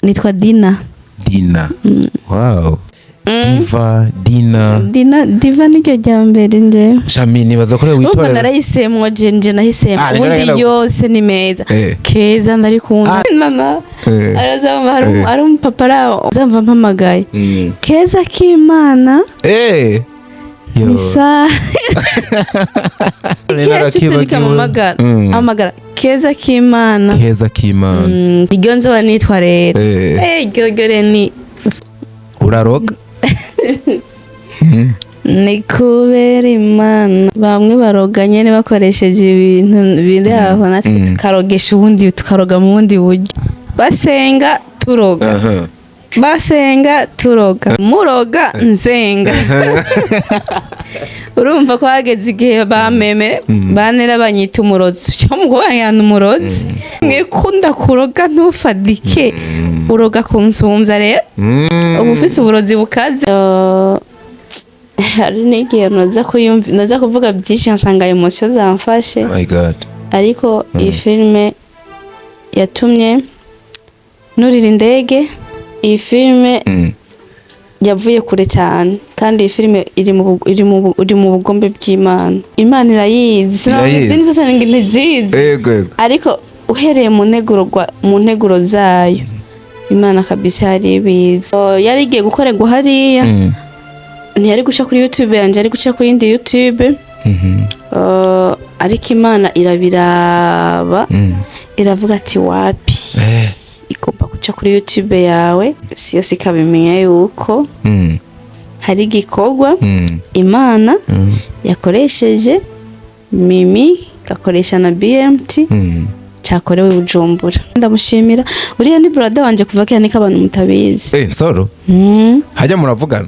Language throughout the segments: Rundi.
Nitwa Dina. Dina. Wow. Diva, Dina. Dina, Diva niryo rya mbere njewe. Shami, nibaza ko Urumva witorera. narahisemwo, je nahisemwo. Ah, Ubundi yose ni meza. Keza ndarikunda. Nana. Arazamba hari hari umupapa araho uzamva mpamagaye. Keza k'Imana. Yo. Ni sa. Nari narakibagiwe. Kamamagara. Amagara Keza k'Imana. Keza k'Imana. Iryo nzoba nitwa rero. Iryo ryo rero ni Uraroga? Ni kubera Imana. Bamwe baroga nyene bakoresheje ibintu biri aho, natwe tukarogesha ubundi, tukaroga mu bundi buryo. Basenga turoga. Basenga turoga. Muroga nzenga. Urumva ko hageze igihe bameme banera banyita umurozi. Cyo mugwanyana umurozi. Mwikunda kuroga ntufadike. Uroga kunsumvya rero. Uba ufise uburozi bukaze. Hari n'igihe noza kuvuga byinshi nkasanga emotion zamfashe. My God. Ariko iyi filme yatumye nurira indege. Iyi filme yavuye kure cyane, kandi iyi filme iri mu bugombe bw'Imana. Imana irayizi. Sinabona Irayizi. izindi zose ngo ntizizi. Yego, yego. Ariko uhereye mu nteguro zayo, Imana kabisa yari ibizi. Oh, yari igiye gukorerwa hariya. Ntiyari guca kuri YouTube yanje, yari guca kuri indi YouTube. Ariko Imana irabiraba. Iravuga ati wapi. Igomba guca kuri YouTube yawe, si yose ikabimenya yuko hari igikorwa Imana yakoresheje Mimi, igakoresha na BMT, cyakorewe Bujumbura. Ndamushimira. Uriya ni brother wanje kuva kera, niko abantu mutabizi. Nsoro? Hajya muravugana?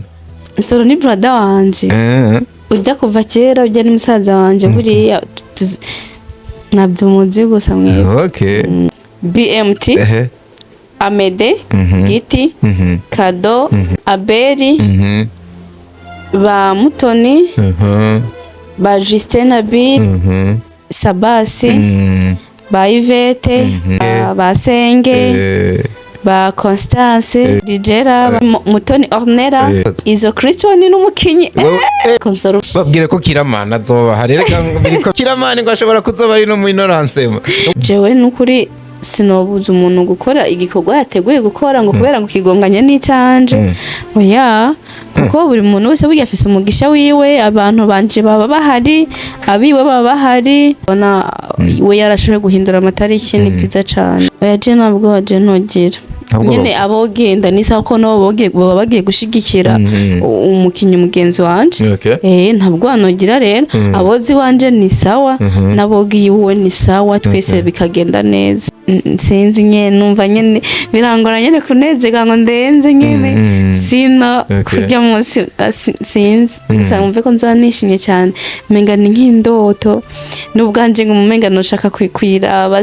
Nsoro ni brother wanje. Ujya kuva kera, ujya ni musaza wanje buriya, ntabyo muzi gusa mwebwe. BMT, Amede, Giti, Kado, Abeli, ba Mutoni, ba Justin Abir, Sabasi, ba Yvette, ba Senge, ba Constance, Ligera, ba Mutoni Ornera, Izo Christian n'umukinyi. Konsoro. Babwire ko Kiramana azoba hari, reka biriko Kiramana ngo ashobora kuzoba ari no mu Ignorance. Jewe nukuri sinobuza umuntu gukora igikorwa yateguye gukora ngo kubera ngo kigonganye n'icyanje. Oya, kuko buri muntu wese burya afise umugisha wiwe. Abantu banje baba bahari, abiwe baba bahari. Bona we yarashoboye guhindura amatariki, ni byiza cane. Oya, je ntabwo waje ntogira. Ntabwo nyene abogenda ni sawa, ko nabo baba bagiye gushigikira umukinyi mugenzi wanje. Ntabwo wanogira rero. Abozi wanje ni sawa, n'abogiye iwe ni sawa, twese bikagenda neza. Sinzi nyene, numva nyene birangora nyene kunezerwa ngo ndenze nyene. Sino kurya munsi, sinzi. Gusa numve ko nzoba nishimye cyane, menga ni nk'indoto n'ubwanje ngo mumenga noshaka kuyiraba.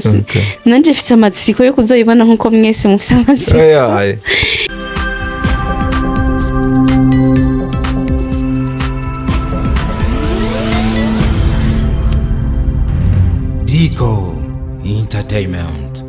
Nanje mfise amatsiko yo kuzoyibona nkuko mwese mufise amatsiko. Oya. Dico Entertainment.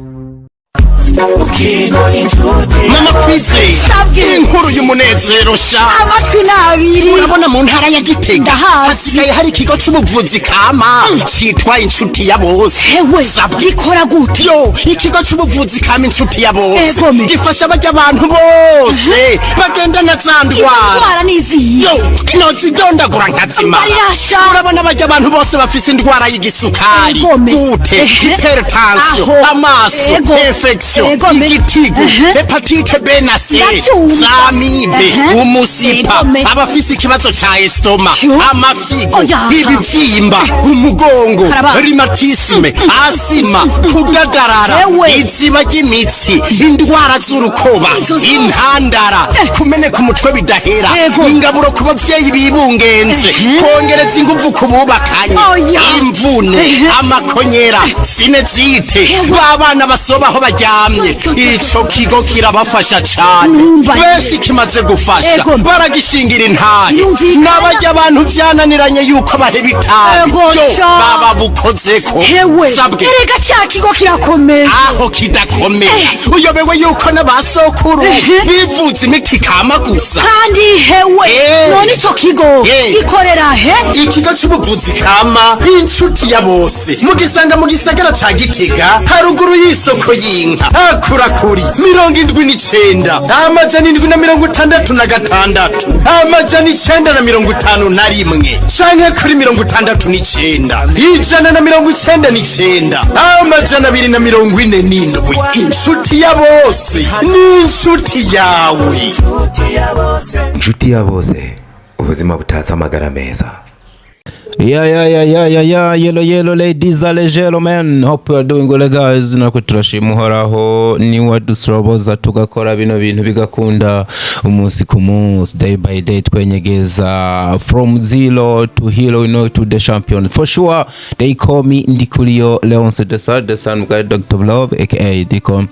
Mama Kwizera, inkuru y'umunezero sha. Amatwi n'abiri. Urabona mu ntara ya Gitega Ndahazi. hasigaye hari ikigo c'ubuvuzi kama citwa Inshuti ya Bose. Hewe. Sabwe. Gikora gute? Yo, ikigo c'ubuvuzi kama Inshuti ya Bose Egome. gifasha barya abantu bose bagendana za ndwara. Indwara n'iziyi? Yo, nozidondagura nkazimara. Mbarirasha. Urabona barya abantu bose bafise indwara y'igisukari, Egome. gute, hypertension, Aho. amaso, Ego. infection, Egome. igitigu, hépatite B na C, Ndabyumva. z'amibe, umusipa, Egome. abafise ikibazo ca estomac, Yo. amafyigo, Oya. ibivyimba, umugongo, Karaba. rhumatisme, asima, kudadarara, Ewe. iziba ry'imitsi, indwara z'urukoba, Izo zose. intandara, kumeneka umutwe bidahera, Ego. ingaburo ku bavyeyi bibungenze, kongereza inguvu ku bubakanye, Oya. imvune, amakonyera, sinezite, babana basoba aho baryamye. Barasamye. Ico kigo kirabafasha cane. Urumva. Benshi kimaze gufasha Ego. baragishingira intahe. Birumvikana. N'abarya abantu vyananiranye yuko baheba itabi, Ego yo sha. baba bukozeko. Hewe. Sabwe. Erega cya kigo kirakomeye. Aho kidakomeye, uyobewe yuko n'abasokuru bivuza imiti kama gusa? Kandi hewe. None ico kigo gikorera he? Ikigo c'ubuvuzi kama Inshuti ya Bose mugisanga mu gisagara ca Gitega, haruguru y'isoko y'inka, hakurakuri 79 766 951 canke kuri 69 199 247. Inshuti ya Bose ni inshuti yawe. Inshuti ya Bose, ubuzima butatse amagara meza. Yeah, yellow, yellow, ladies and gentlemen. Hope you are doing well, guys. Natwe turashima Uhoraho, ni wadushoboza tugakora bino bintu bigakunda umunsi ku munsi, day by day, twenyegeza from zero to hero, to the champion. For sure, they call me Ndikurio Leonce the Son, the son of God, Dr. Love, aka Dicom,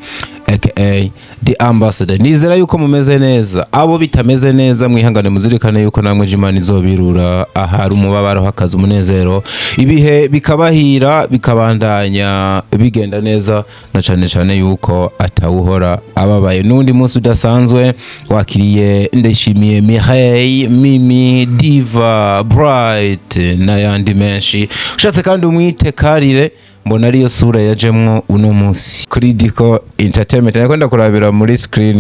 aka the ambassador. Nizera yuko mumeze neza. Abo bitameze neza, mwihangane, muzirikane yuko namwe Imana izobirura ahari umubabaro hakaza umunezero, ibihe bikabahira, bikabandanya bigenda neza, na cane cane yuko atawuhora ababaye. N'undi munsi udasanzwe wakiriye Ndayishimiye Mireille, Mimi, Diva, Bright n'ayandi menshi. Ushatse kandi umwite Karire, mbona ariyo sura yajemwo uno munsi kuri Diko Entertainment. Nako ndakurabira muri screen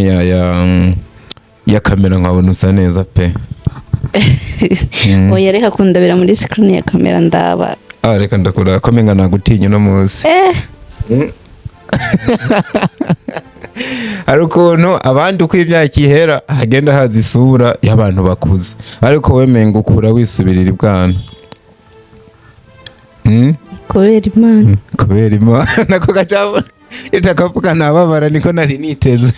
ya kamera, nkabona usa neza pe. Oya, reka kundabira muri screen ya kamera, ndaba. Ah, reka ndakura ko menga nagutinya uno munsi. Hari ukuntu abandi uko imyaka ihera hagenda haza isura y'abantu bakuze, ariko we menga ukura wisubirira ibwana. Kubera Imana. Kubera Imana ko gacabona itakavuga ntababara, niko nari niteze.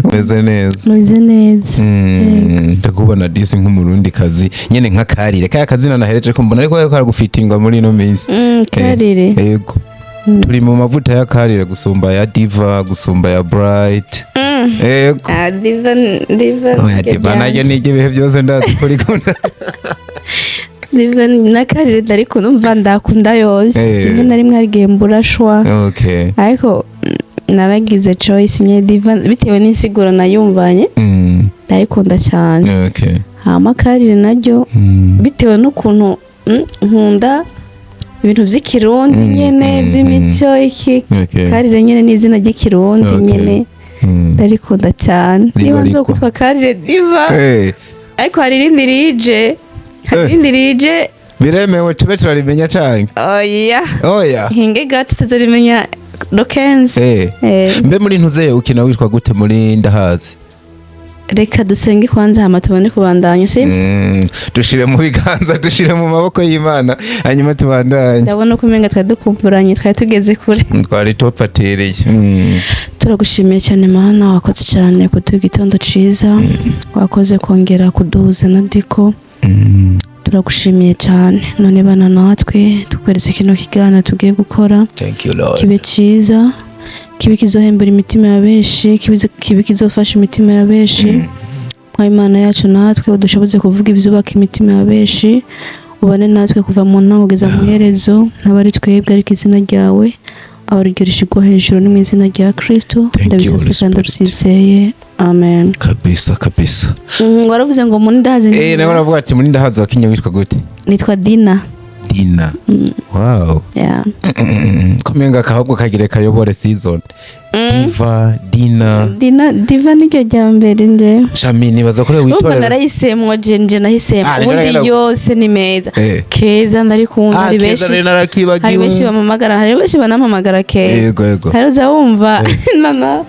Umeze neza? Meze neza. Ndakubona disi nk'umurundi kazi nyene, nka Karire, kaya kazina nahereje ko mbona ariko karagufitingwa muri ino minsi. Karire. Yego, turi mu mavuta ya Karire gusumba ya Diva, gusumba ya Bright. Yego. Ah, Diva, Diva. Oya, Diva naryo ni ibihe byose, ndazi ko rikunda. Diva na Karire, ariko numva ndakunda yose. Rimwe na rimwe hari igihe mbura choix, ariko naragize choice nye Diva bitewe n'insiguro nayumvanye. Ndayikunda cyane. Hama Karire naryo bitewe n'ukuntu nkunda ibintu by'ikirundi nyene, by'imico iki. Karire nyene ni izina ry'ikirundi nyene. Ndarikunda cyane. Riba Niba rikwa. nzokwitwa Karire Diva, ariko hari irindi rije, hari irindi rije. Biremewe, tube turarimenya canke? Oya. Oya. Hinge gato, tuzorimenya lokenzi. Mbe muri ntuzeye ukina witwa gute muri Ndahazi? Reka dusenge kwanza, hama tubone kubandanya, sibyo? Dushire mu biganza, dushire mu maboko y'Imana, hanyuma tubandanye. Ndabona ko umenga twari dukumburanye, twari tugeze kure. Twari tubafatiriye. Turagushimiye cyane Mana, wakoze cyane kuduha igitondo ciza, wakoze kongera kuduhuza na Diko. Turagushimiye cyane. None bana natwe, tukweretse kino kiganiro tugiye gukora. Thank you, Lord. Kibe ciza, kibe kizohembera imitima ya benshi, kibe kizofasha imitima ya benshi. Mwa Imana yacu, natwe udushoboze kuvuga ibyubaka imitima ya benshi. Ubane natwe kuva mu ntango kugeza mu iherezo, ntabwo ari twebwe ariko izina ryawe aba ariryo rishigwa hejuru. Ni mu izina rya Kristo Thank you, ndabisabye Holy kandi Spirit. ndabyizeye, amen. Kabisa kabisa. Waravuze ngo muri Ndahazi Nawe uravuga ati muri Ndahazi wakinye witwa gute? Nitwa Dina. Dina, wow. Yeah. Kumenga akahubwo kagire kayobore season, Diva, Dina. Dina, Diva niryo rya mbere nje. Shami, nibaza ko Urumva, witorera. narayisemwo, je nje nahisemo. Ah, Ubundi yose ni meza. Keza ndarikunda. Ah, Hari Keza benshi rero narakibagiwe. hari benshi bampamagara, hari benshi banampamagara Keza. Yego yego. Hari uza wumva nana,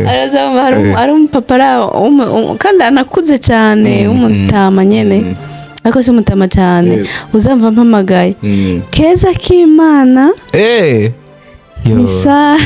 hari uza wumva hari umupapa ari aho, kandi anakuze cyane, w'umutama nyene, ariko si umutama cyane. Uzamva mpamagaye Keza k'Imana. Yo. Ni sa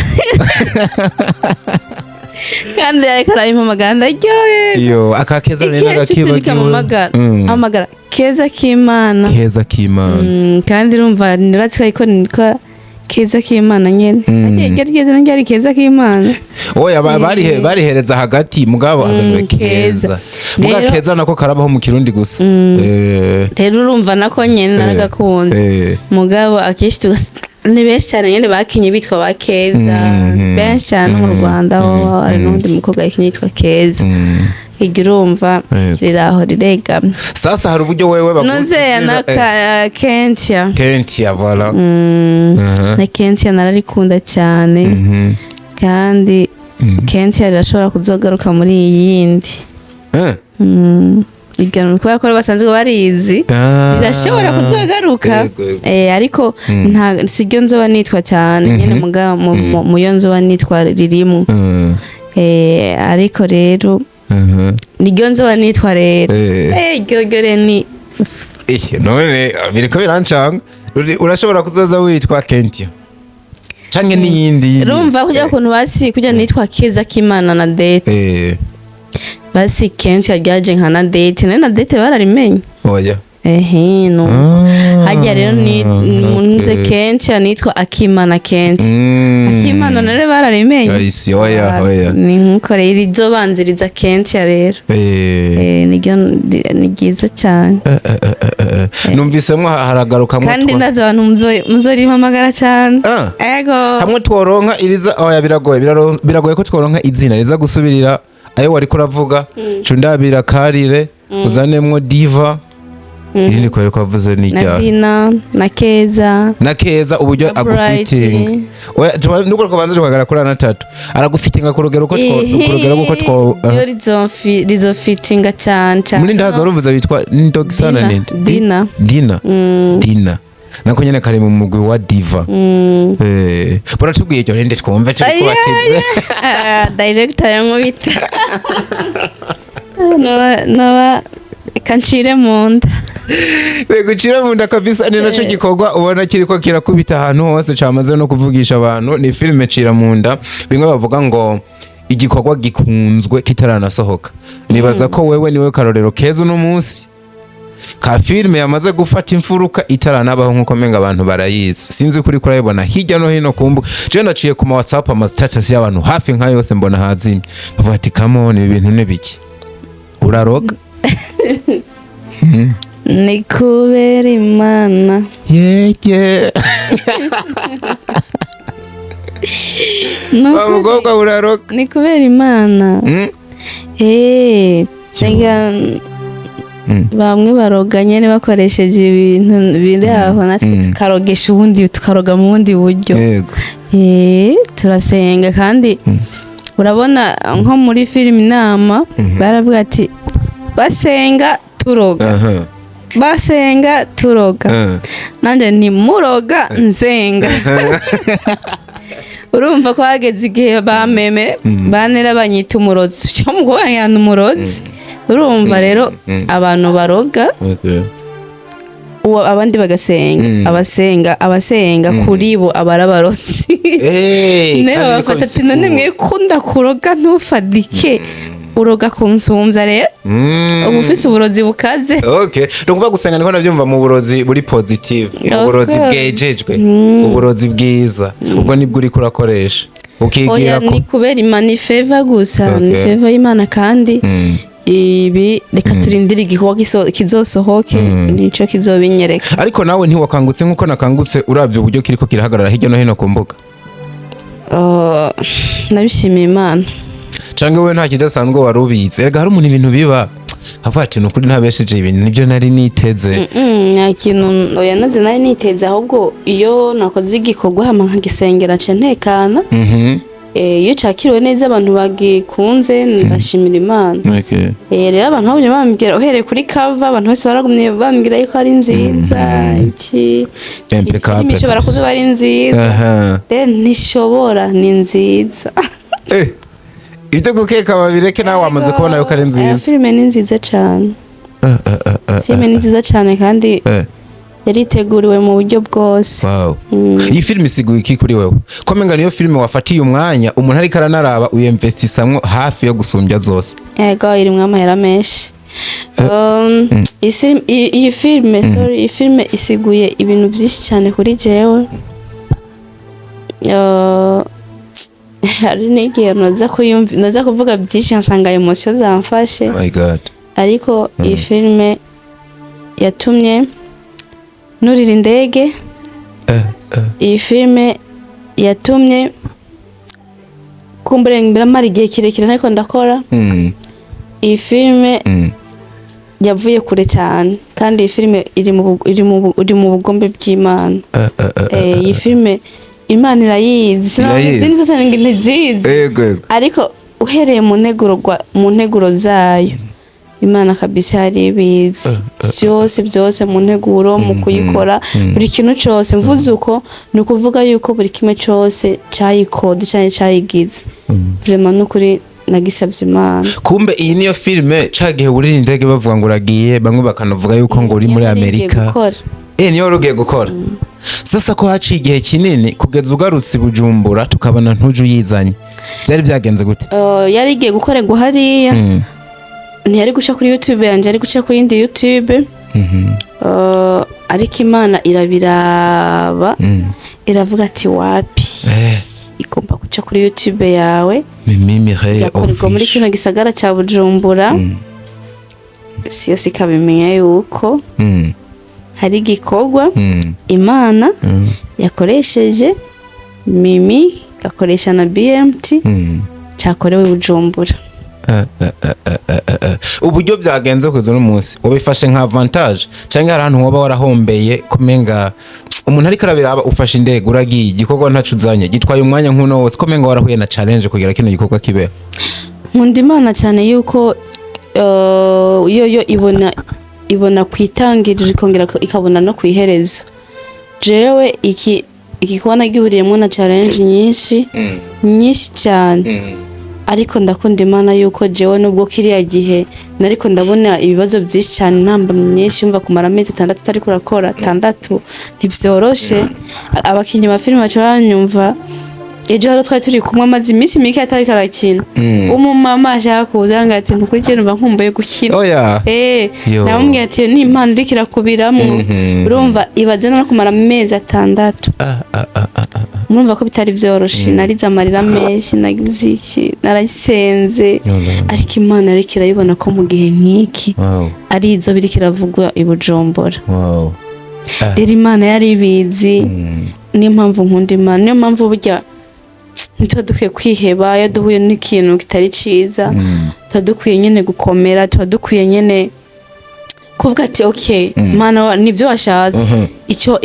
kandi ariko arabimpamagara ndaryoherwa. Yo, aka Keza rero Igihe cyose narakibagiwe. nikampamagara, ahamagara Keza k'Imana. Keza k'Imana. Kandi urumva niratsi ko ariko nitwa Keza k'Imana nyene. Harya iryo zina ryari Keza k'Imana. Oya, barihereza hagati, mugabo Keza. Keza muga Keza nako karabaho mu Kirundi gusa. Rero urumva nako nyene naragakunze. Mugabo akenshi ni benshi cyane nyene bakinye bitwa ba Keza, benshi cyane no mu Rwanda ho hari n'undi mukobwa yakinye yitwa Keza. Iryo urumva riraho riregamye. Sasa hari uburyo wewe Nuzeya na Kentia. Kentia, voilà. Na Kentia nararikunda cyane. Kandi Kentia rirashobora kuzogaruka muri iyi yindi. Iryo kubera ko basanzwe barizi, rirashobora kuzogaruka. Yego, yego. Ariko nta siryo nzoba nitwa cyane nyene, muga muyo nzoba nitwa ririmo. Ariko rero niryo nzoba nitwa rero. Iryo rero ni None biriko birancanga. Urashobora kuzoza witwa Kentia canke n'iyindi? Urumva kujya kuntu basi kujya nitwa Keza k'Imana na Date. Basi kenshi ryaje nka na Date, nayo na Date bararimenye. Oya. Ehe, no hajya rero ni munze kenshi nitwa Akimana kenshi. Akimana nare bararimenye. I see, oya, oya. Ni nkuko rero izobanziriza kenshi rero. Niryo ni ryiza cyane. Numvisemwo haragarukamwo Kandi ndazi abantu muzorimpamagara cyane. Ego. Hamwe tworonka iriza, oya, biragoye, biragoye ko tworonka izina riza gusubirira ayo wariko uravuga. Cundabira karire uzanemwo Diva, irindi kubera ko wavuze ni Na iryahe? Dina na Keza. Na Keza, uburyo Na Bright. agufitinga. Oya, nuko twabanza tukagera kuri ana tatu, aragufitinga ku rugero ko two, ku rugero ko two Ryo rizofitinga cyane cyane. Muri ndahaza waruvuze witwa Ndogisana. Dina. Ninde? Dina. Dina. Dina nako nyene kari mu mugwi wa Diva. Baratubwiye iryo rindi twumve turi kubateze. Ah, director yankubita. Noba kancire mu nda. Gucira mu nda kabisa, ni naco gikorwa ubona kiriko kirakubita ahantu hose, camaze no kuvugisha abantu. Ni filime Cira mu nda, bimwe bavuga ngo igikorwa gikunzwe kitaranasohoka. Nibaza ko wewe niwe karorero keza uno munsi ka filime yamaze gufata imfuruka itaranabaho, nkuko menga abantu barayizi. Sinzi kuri kurayibona hirya no hino ku mbuga. Je naciye ku ma WhatsApp, ama status y'abantu hafi nka yose mbona hazimye, bavuga ati: "Come on, ibi bintu ni biki? Uraroga?" Ni kubera Imana. Yeye. Ni Wa mukobwa, uraroga? Ni kubera Imana. Rega bamwe baroga nyene bakoresheje ibintu biri aho, natwe tukarogesha ubundi, tukaroga mu bundi buryo. Turasenga kandi urabona nko muri filime Inama baravuga ati basenga turoga, basenga turoga. Nanjye ntimuroga nsenga. Urumva ko hageze igihe bameme banera banyita umurozi, cyangwa umukobwa yana umurozi. Urumva rero abantu baroga, uwo abandi bagasenga, abasenga kuri bo abari abarozi. Nawe Kandi niko bafata ati none bisigura. mwe kunda kuroga ntufadike, uroga kunsumvya rero, uba ufise uburozi bukaze. Okay, ni ukuvuga gusenga niko nabyumva mu burozi buri positive, mu Of burozi course. bwejejwe, uburozi bwiza, ubwo nibwo uriko urakoresha ukigira Oya, ko ni kubera Imana, ni favor gusa, ni favor y'Imana. Kandi ibi reka turindire igikorwa kizosohoke, nico kizobinyereka. Ariko nawe ntiwakangutse nkuko nakangutse uravye uburyo kiriko kirahagarara hirya no hino ku mbuga? Oh, nabishimiye Imana. Canke wewe nta kidasanzwe wari ubitse? Erega hari umuntu ibintu biba avuga ati: "Ni ukuri ntabesheje, ibintu nibyo nari niteze." Nta kintu, oya, navyo nari niteze. Ahubwo iyo nakoze igikorwa hama nkagisengera, nca ntekana. Iyo cakiriwe neza, abantu bagikunze, ndashimira Imana. Rero abantu bagumye bambwira, uhereye kuri cover, abantu bose baragumye bambwira yuko ari nziza, iki Impeccable filime ishobora kabisa. kuba ari nziza. Rero ntishobora, ni nziza. Ibyo gukeka babireke, nawe wamaze kubona yuko ari Aya nziza. Filime ni nziza cyane, filime ni nziza cyane kandi yariteguriwe mu buryo bwose. Wow. Iyi filime isiguye iki kuri wewe? Ko menga niyo filime wafatiye umwanya, umuntu ariko aranaraba uyemvestisamwo hafi yo gusumbya zose. Yego, irimwo amahera menshi. Iyi filime, sorry, iyi filime isiguye ibintu byinshi cyane kuri jewe. Hari n'igihe noza kuyumva, noza kuvuga byinshi nkasanga émotion zamfashe. My God. Ariko iyi filime yatumye nurira indege. Iyi filime yatumye kumbure mara igihe kirekire ntariko ndakora. Iyi filime yavuye kure cyane, kandi iyi filime iri mu bugombe bw'Imana. Iyi filime Imana irayizi. Irayizi. Izindi zose ngo ntizizi. Yego yego. Ariko uhereye mu nteguro zayo, Imana kabisa yari ibizi byose byose, mu nteguro, mu kuyikora, buri kintu cyose. Mvuze uko ni ukuvuga yuko buri kimwe cyose cyayikoze cyane, cyayigize, vraiment n'ukuri nagisabye Imana. Kumbe iyi niyo filime ca gihe wurira indege bavuga ngo uragiye, bamwe bakanavuga yuko ngo uri muri Niyo nari ngiye Amerika. gukora. Niyo wari ugiye gukora. Sasa ko haciye igihe kinini kugeza ugarutse i Bujumbura, tukabona ntuje uyizanye, byari byagenze gute? Yari igiye gukorerwa hariya. Ntiyari guca kuri YouTube yanjye, yari guca kuri yindi YouTube. Ariko Imana irabiraba, iravuga ati: "Wapi, igomba guca kuri YouTube yawe." Mimi Mireille. Igakorerwa muri Official. kino gisagara cya Bujumbura, si yose ikabimenya yuko hari igikorwa Imana yakoresheje Mimi, igakoresha na BMT, cyakorewe i Bujumbura. Uburyo byagenze kugeza uno munsi, wabifashe nka avantage cyangwa hari ahantu waba warahombeye, kumenga umuntu ariko arabiraba, ufashe indege uragiye, igikorwa ntaco uzanye, gitwaye umwanya nk'uno wose, kumenga warahuye na challenge kugira kino gikorwa kibeho? Nkunda Imana cyane yuko yo ibona ku itangiriro, ikongera ikabona no ku iherezo. Jewe iki igikona gihuriyemo na challenge nyinshi nyinshi cyane, ariko ndakunda Imana yuko jewe nubwo kiriya gihe nariko ndabona ibibazo byinshi cyane, intambamyi nyinshi, yumva kumara amezi 6 utariko urakora, 6 ntibyoroshe. Abakinyi ba filime baca banyumva. Ejo haro twari turi kumwe, amaze iminsi mike atariko arakina, umumama ashaka kuza ngo ati: "Ntukuri, numva nkumbuye gukina." Oya. Yo. Namubwiye ati: "Iyo ni impano iriko irakubiramwo." Urumva, ibaze no kumara amezi 6. Murumva ko bitari byoroshe. Narize amarira menshi, nagize iki, narasenze, ariko Imana ariko irayibona ko mu gihe nk'iki ari izo biriko iravugwa i Bujumbura. Rero Imana yari ibizi. Niyo mpamvu nkunda Imana, niyo mpamvu burya ntituba dukwiye kwiheba iyo duhuye n'ikintu kitari ciza. Tuba dukwiye nyine gukomera, tuba dukwiye nyine kuvuga ati: "Ok Mana, nibyo washatse." Icyo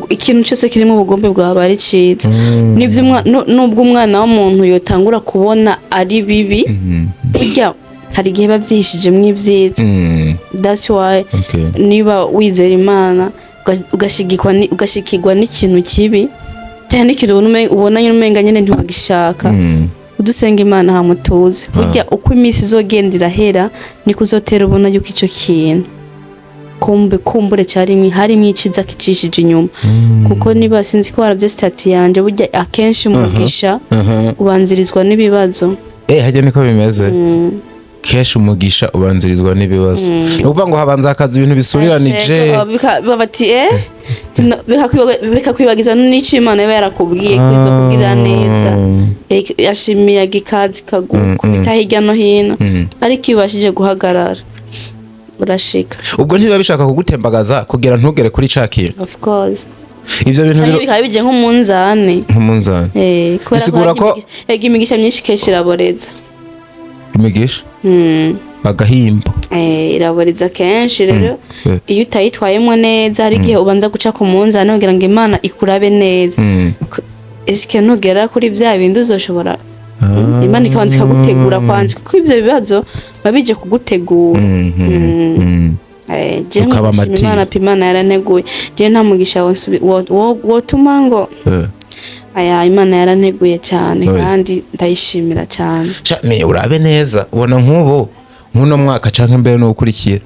ikintu cyose kirimo ubugombe bwawe ari ciza. Nibyo, nubwo umwana w'umuntu yotangura kubona ari bibi, burya hari igihe biba byihishijemwo ibyiza. That's why niba wizera Imana, ugashigikwa n'ikintu kibi cyane, n'ikintu ubona nyine umenga nyine ntiwagishaka, udusenga Imana hamutuze. Burya uko iminsi izogenda irahera, niko uzotera ubona yuko icyo kintu kumbe kumbure cyari harimo iciza kicishije inyuma. Kuko niba sinzi ko warabye statut yanje, burya akenshi umugisha ubanzirizwa n'ibibazo. Hajya niko bimeze. Kenshi umugisha ubanzirizwa n'ibibazo, ni ukuvuga ngo habanza hakaza ibintu bisubiranije. Bati bikakwibagiza n'icyo Imana iba yarakubwiye ko izokugirira neza. Yashimiye ikaza ikagukubita hirya no hino, ariko iyo ubashije guhagarara urashika. Ubwo ntibiba bishaka kugutembagaza kugira ntugere kuri ca kintu? Of course. Ivyo bintu Canke bikaba bije nk'umunzane. Nk'umunzani. Kubera Bisigura ko ega imigisha myinshi kenshi iraboreza. Imigisha, agahimbo. Iraboreza kenshi. Rero iyo utayitwayemo neza, hari igihe ubanza guca ku munzani kugira ngo Imana ikurabe neza. Eske nugera kuri bya bindi uzoshobora? Imana ikabanza ikagutegura kwanza, kuko ivyo bibazo biba bije kugutegura. Jewe Ukaba ndashima amati. Imana pe, Imana yaranteguye. Jewe nta mugisha wotuma ngo aya, Imana yaranteguye cyane. Oya. Kandi ndayishimira cyane. Sha, me urabe neza, ubona nk'ubu nk'uno mwaka canke mbere n'ukurikira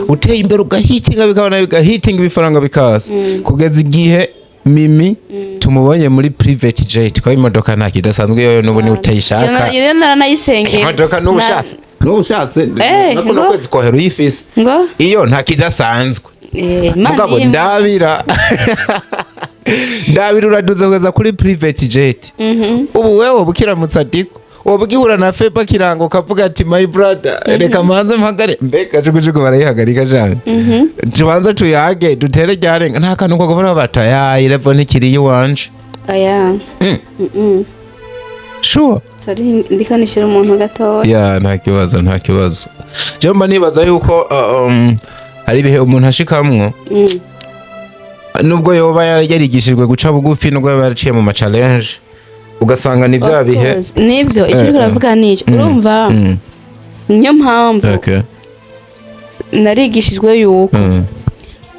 uteye imbere, ugahitinga, bikabona bigahitinga, ibifaranga bikaza, kugeza igihe Mimi tumubonye muri private jet, kwa imodoka nta kidasanzwe yoyo n'ubu ni utayishaka. Iyo naranayisengera. Imodoka n'ubu ushatse nakuno ngo? kwezi kohera uyifise. Ngo Iyo nta kidasanzwe. Imana Mugabo iyo ndabira. Ndabira uraduze kugeza kuri private jet. Ubu wewe ukiramutsa Diko, woba ugihura na Fepa Kirango, ukavuga ati: "My brother, reka manze mpagare." Mbega jugujugu barayihagarika cyane, tubanze tuyage, dutere ryarenga, nta kantu ko kuvuga batayaye level ntikiri iwanje? Oya. Sure? Sorry, ndiko nishira umuntu gatoya. Ya, nta kibazo, nta kibazo. Jewe mba nibaza yuko hari ibihe umuntu ashikamwo, nubwo yoba yarigishijwe guca bugufi, nubwo yoba yaraciye mu ma challenge, ugasanga ni bya Of bihe. course. Nivyo, icyo uriko uravuga nico, urumva, niyo mpamvu narigishijwe yuko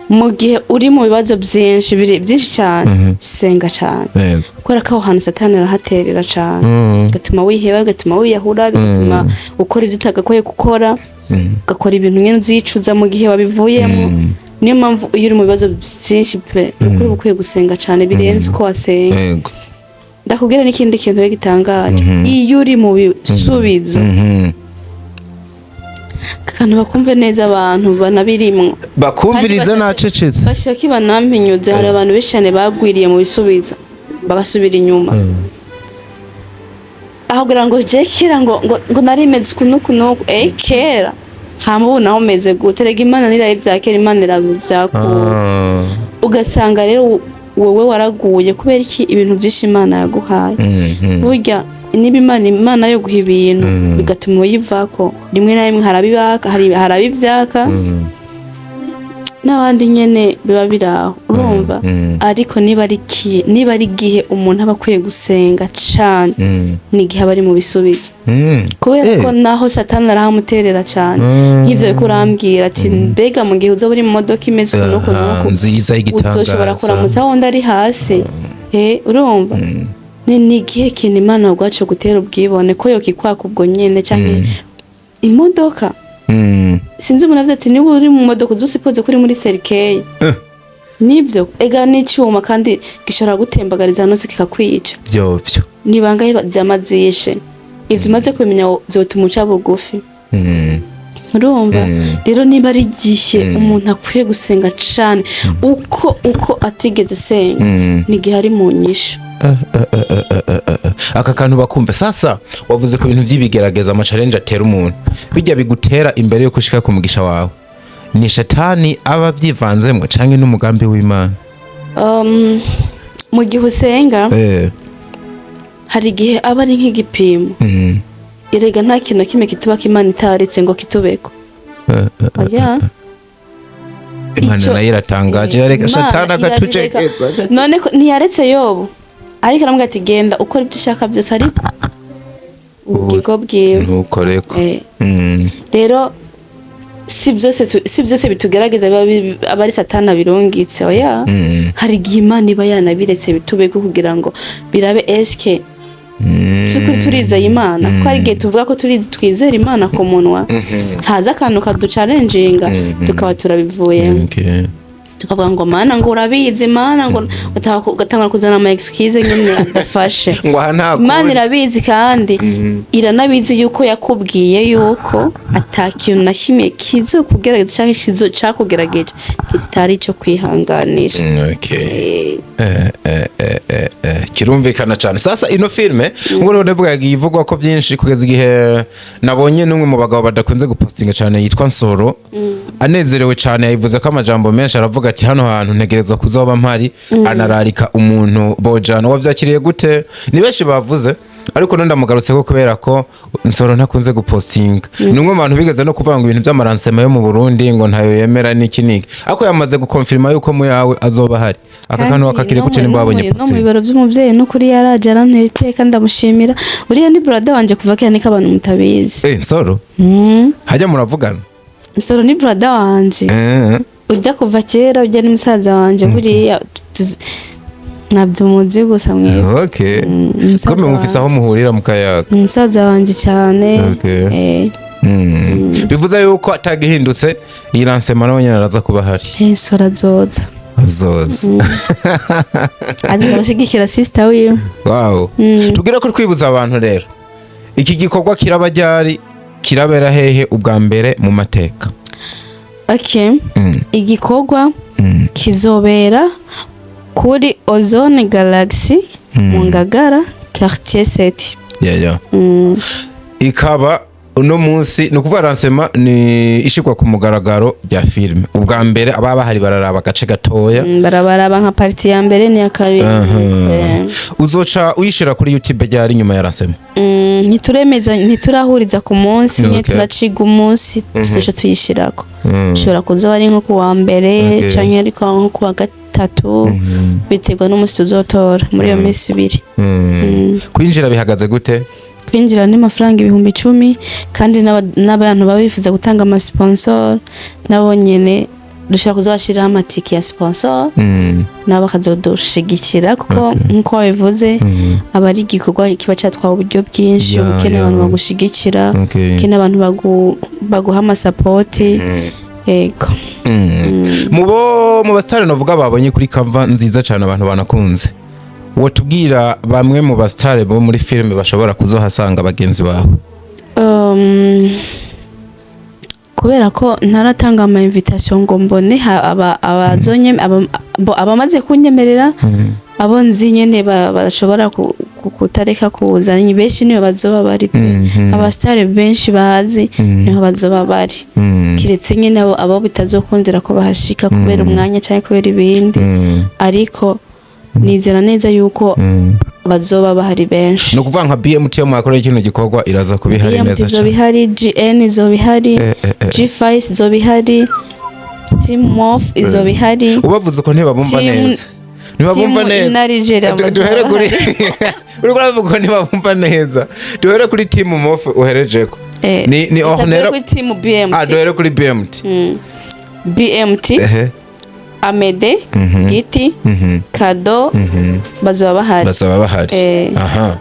mu gihe uri mu bibazo byinshi, biri byinshi cyane, senga cyane, kubera ko aho hantu Satani arahaterera cyane, bigatuma wiheba, bigatuma wiyahura, bigatuma ukora ibyo utagakwiye gukora, ugakora ibintu nyine uzicuza mu gihe wabivuyemo. Niyo mpamvu iyo uri mu bibazo byinshi pe, ni ukuri uba ukwiye gusenga cyane birenze uko wasenga. Ndakubwira n'ikindi kintu rero gitangaje: iyo uri mu bisubizo, akantu bakumve neza, abantu banabirimwo bakumviriza. Kandi Nacecetse. Bashaka banampinyuze, hari abantu benshi cyane bagwiriye mu bisubizo bagasubira inyuma, aho kugira ngo je kera ngo nari meze uku n'uku n'uku, kera hama ubu naho meze gute? Rega Imana niraye ivya kera, Imana iravyakura. Ugasanga rero wowe waraguye kubera iki? Ibintu byinshi Imana yaguhaye, burya niba Imana yo guha ibintu bigatuma uyivako, rimwe na rimwe harabibaka, harabivyaka n'abandi nyene biba biri aho, urumva. Ariko niba ari igihe umuntu aba akwiye gusenga cane, ni igihe aba ari mu bisubizo, kubera ko naho Satani arahamuterera cane. Nk'ivyo biriko urambwira ati: "Mbega mu gihe uzoba uri mu modoka imeze uku n'uku n'uku, nziza uzoshobora y'igitangaza, kuramutsa wundi ari hasi?" Urumva, ni igihe kintu Imana ubwacu gutera ubwibone ko yokikwaka ubwo nyene, canke imodoka. Sinzi, umuntu avuze ati: "Niba uri mu modoka, uzi usipoze ko uri muri cercueil." Nibyo, ega n'icyuma kandi gishobora gutembagariza hano kikakwica. Vyovyo. Ni bangahe vyamazishe? Ivyo umaze kubimenya vyotuma uca bugufi. Urumva rero, niba ari igihe umuntu akwiye gusenga cane uko atigeze senga, ni igihe ari mu nyishu. Aka kantu bakumva. Sasa wavuze ku bintu vy'ibigerageza, ama challenge atera umuntu, bijya bigutera imbere yuko ushika ku mugisha wawe, ni Shatani aba avyivanzemwo canke n'umugambi w'Imana? Mu gihe usenga, hari igihe aba ari nk'igipimo. Erega nta kintu na kimwe kitubako Imana itaretse ngo kitubeko, oya. Imana nayo iratangaje, yareka Imana Shatani irabireka. akatucekeza. None ko ntiyaretse Yobu, ariko aramubwira ati: "Genda ukora ibyo ushaka byose, ariko ubugingo bwiwe ntukoreko." Rero si byose bitugerageza biba aba ari Satani abirungitse, oya. Hari igihe Imana iba yanabiretse bitubeko kugira ngo birabe eske by'ukuri turizeye Imana, kuko hari igihe tuvuga ko twizera Imana ku munwa, haza akantu kaducarenjinga tukaba turabivuyemo, tukavuga ngo: "Mana," ngo: "urabizi Mana," ngo ugatangura kuzana ama excuse nyine adafashe. Ngo aha nta Imana kundi. irabizi, kandi iranabizi yuko yakubwiye yuko ata kintu na kimwe kizokugerageza cyangwa kizo cakugerageje kitari ico kwihanganira. Okay. Kirumvikana cyane. Sasa ino filme ngo rero ndavuga yagiye ivugwa ko byinshi, kugeza igihe nabonye n'umwe mu bagabo badakunze gupostinga cyane yitwa Nsoro anezerewe cyane, yayivuze ko amajambo menshi, aravuga ati: "Hano hantu ntegerezwa kuzoba mpari." Anararika umuntu bojana. Wavyakiriye gute? Ni benshi bavuze, ariko none ndamugarutse ko kubera ko Nsoro ntakunze gupostinga, ni umwe mu bantu bigeze no kuvuga ngo ibintu by'ama lancement yo mu Burundi ngo ntayo yemera n'iki n'iki, ariko yamaze gukonfirma yuko mu yawe azoba ahari. Aka kantu wakakiriye gute nimba wabonye No mu posting? bibero by'umubyeyi, n'ukuri yaraje arantera iteka, ndamushimira. Uriya ni brother wanje kuva kera, niko abantu mutabizi. Nsoro, hajya muravugana? Nsoro ni brother wanje. Ujya kuva kera, ujya ni musaza wanje buriya, ntabyo muzi gusa mwebwe. Umusaza Kome mufise aho wanje. muhurira mu kayaga. Ni umusaza wanje cyane. Bivuze yuko atagihindutse, iyi lancement nawe nyine araza kuba ahari? Nsoro azoza. Azoza. Azaza gushyigikira sister wiwe. Wow. Tubwire ko twibutsa abantu rero, iki gikorwa kiraba ryari, kirabera hehe, ubwa mbere mu mateka? Okay. Igikorwa kizobera Kuri Ozone Galaxy mu Ngagara, quartier 7. Yeah. Ikaba uno munsi, ni ukuvuga lancement ni ishikwa ku mugaragaro rya filime. Ubwa mbere ababa bahari bararaba agace gatoya. Barabaraba nka partie ya mbere n'iya kabiri. Uzoca uyishira kuri YouTube ryari nyuma ya lancement? Ntituremeza, ntiturahuriza ku munsi nyine. Turaciga umunsi tuzoca tuyishirako. Ushobora kuza ari nko kuwa mbere canke ariko nko kuwa gatatu, biterwa n'umunsi tuzotora muri iyo minsi 2. Kwinjira bihagaze gute? Kwinjira ni amafaranga 10,000, kandi n'abantu baba bifuza gutanga amasponsor nabo nyene dushobora kuzabashyiriraho amatike ya sponsor, nabo bakazodushigikira, kuko nk'uko wabivuze aba ari igikorwa kiba cyatwawe uburyo bwinshi. Ukeneye abantu bagushigikira, ukeneye abantu baguha amasapoti, yego. Mubo mu basitari novuga babonye kuri cover nziza cyane, abantu banakunze, wotubwira bamwe mu basitari bo muri filime bashobora kuzohasanga bagenzi bawe? Kubera ko ntaratanga ama invitation ngo mbone abazonye abamaze kunyemerera, abo nzi nyene bashobora kutareka kuza ni benshi, niyo bazoba bari pe. Abasitari benshi bazi niho bazoba bari, kiretse nyene abo bitazokundira ko bahashika kubera umwanya cyangwa kubera ibindi, ariko nizera neza yuko bazoba bahari benshi. Ni ukuvuga nka BMT yo mwakoreye kino gikorwa iraza kuba ihari BMT neza izoba cyane. ihari, GN izoba ihari, G5 izoba ihari, Team Morph izoba ihari. Ubavuze uko ntibabumva neza, ntibabumva Team neza. Inarigera bazoba Duhere kuri bahari. Uriko uravuga ko ntibabumva neza. Duhere kuri Team Morph uherejeko. Ni Reka duhere Ornella. kuri Team BMT. Ah, duhere kuri BMT. BMT, Amede Giti, Kado bazoba bahari. Bazaba bahari. Aha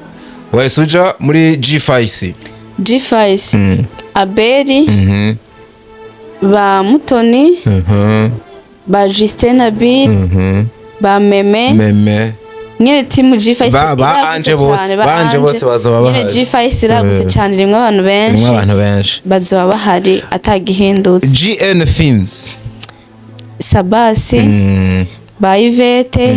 wahise uja muri G5. G5, Aberi, ba Mutoni, ba Justin Nabil, ba Meme. Meme. Nyene team G5 Ba iragutse Anje bose, cane, ba Anje bose bazoba nyene bahari. G5 iragutse cane, irimwo abantu benshi. Irimo abantu benshi. Bazoba bahari atagihindutse. GN Films. Sabasi, ba Yvette,